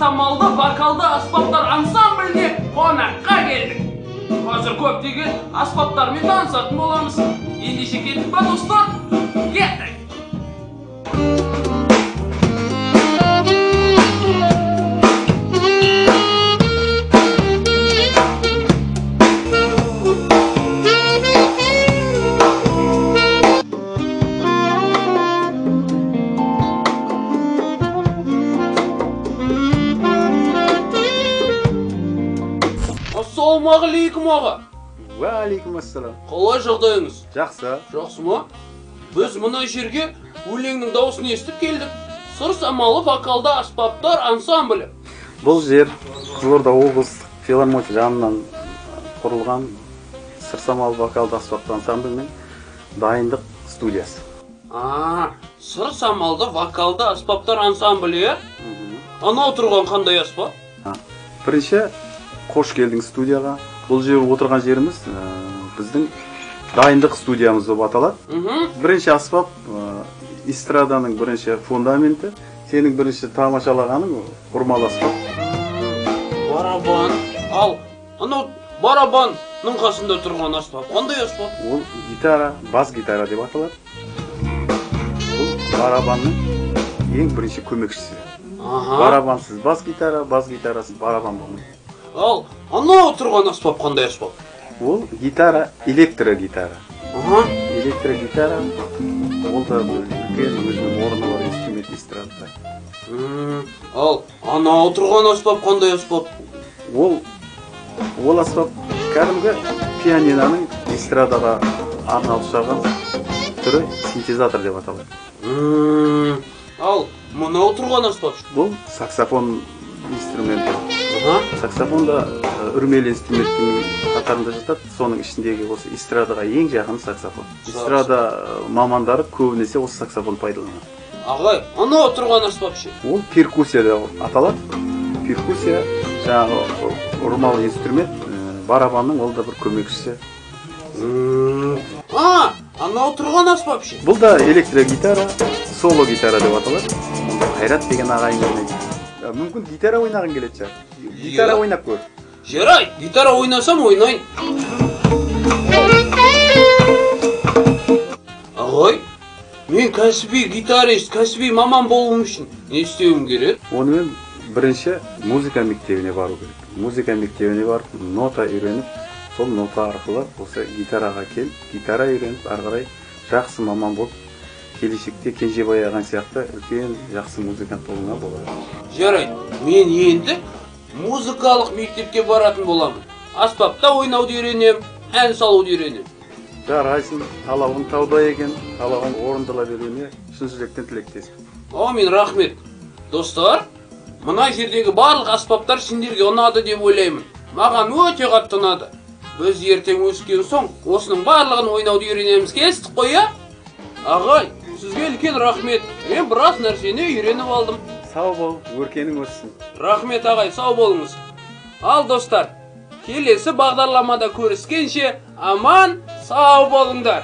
самалды вокалды аспаптар ансамбліне қонаққа келдік. Қазір көптеген аспаптармен танысатын боламыз. Ендеше кеттік па, достар? Кеттік! Ассалаумағалейкум, аға. Уағалейкум ассалам. Қалай жағдайыңыз? Жақсы. Жақсы ма? Біз мына жерге өлеңнің дауысын естіп келдік. Сыр самалы вокалды аспаптар ансамблі. Бұл жер Қызылорда облыстық филармония жанынан құрылған Сыр самалы вокалды аспаптар ансамблінің дайындық студиясы. Сыр самалды вокалды аспаптар ансамблі, иә? Анау тұрған қандай аспап? Бірінші, қош келдің студияға. Бұл жер отырған жеріміз біздің дайындық студиямыз болып аталады. Бірінші аспап эстраданың бірінші фундаменті. Сенің бірінші тамашалағаның ұрмалы аспап. Барабан. Ал анау барабанның қасында тұрған аспап қандай аспап? Ол гитара, бас гитара деп аталады. Бұл барабанның ең бірінші көмекшісі. Барабансыз бас гитара, бас гитарасыз барабан болмайды. Ал анау тұрған аспап қандай аспап? Ол гитара, электрогитара. Электрогитара, ол да үлкен өзінің орны бар инструмент эстрадада. Ал анау тұрған аспап қандай аспап? Ол аспап кәдімгі пианиноның эстрадаға арналып шығарған түрі, синтезатор деп аталады. Ал мынау тұрған аспап? Бұл саксофон инструменті. Саксофон да үрмелі инструменттің қатарында жатады. Соның ішіндегі осы эстрадаға ең жақын саксофон. Эстрада мамандары көбінесе осы саксофон пайдаланады. Ағай, анау тұрған аспап ше? Ол перкуссия деп аталады. Перкуссия жаңағы ұрмалы инструмент, барабанның ол да бір көмекшісі. Анау тұрған аспап ше? Бұл да электрогитара, соло гитара деп аталады. Мұнда Қайрат деген ағайын ойнайды. Мүмкін гитара ойнағың келетін шығар. Гитара ойнап көр. Жарайды, гитара ойнасам ойнайын. Ағай, мен кәсіби гитарист, кәсіби маман болуым үшін не істеуім керек? Онымен бірінші музыка мектебіне бару керек. Музыка мектебіне барып, нота үйреніп, сол нота арқылы осы гитараға келіп, гитара үйреніп, ары қарай жақсы маман болып, келешекте Кенжебай ағаң сияқты үлкен жақсы музыкант болуыңа болады. Жарайды, мен енді музыкалық мектепке баратын боламын. Аспапта ойнауды үйренем, ән салуды үйренем. Жарайсың, талабың таудай екен, талабың орындала беруіне шын жүректен тілектеспін. Әумин, рахмет. Достар, мына жердегі барлық аспаптар сендерге ұнады деп ойлаймын. Маған өте қатты ұнады. Біз ертең өскен соң осының барлығын ойнауды үйренеміз. Келістік қой, иә? Ағай, сізге үлкен рахмет. Мен біраз нәрсені үйреніп алдым. Сау бол, өркенің өссін. Рахмет, ағай, сау болыңыз. Ал достар, келесі бағдарламада көріскенше аман сау болыңдар.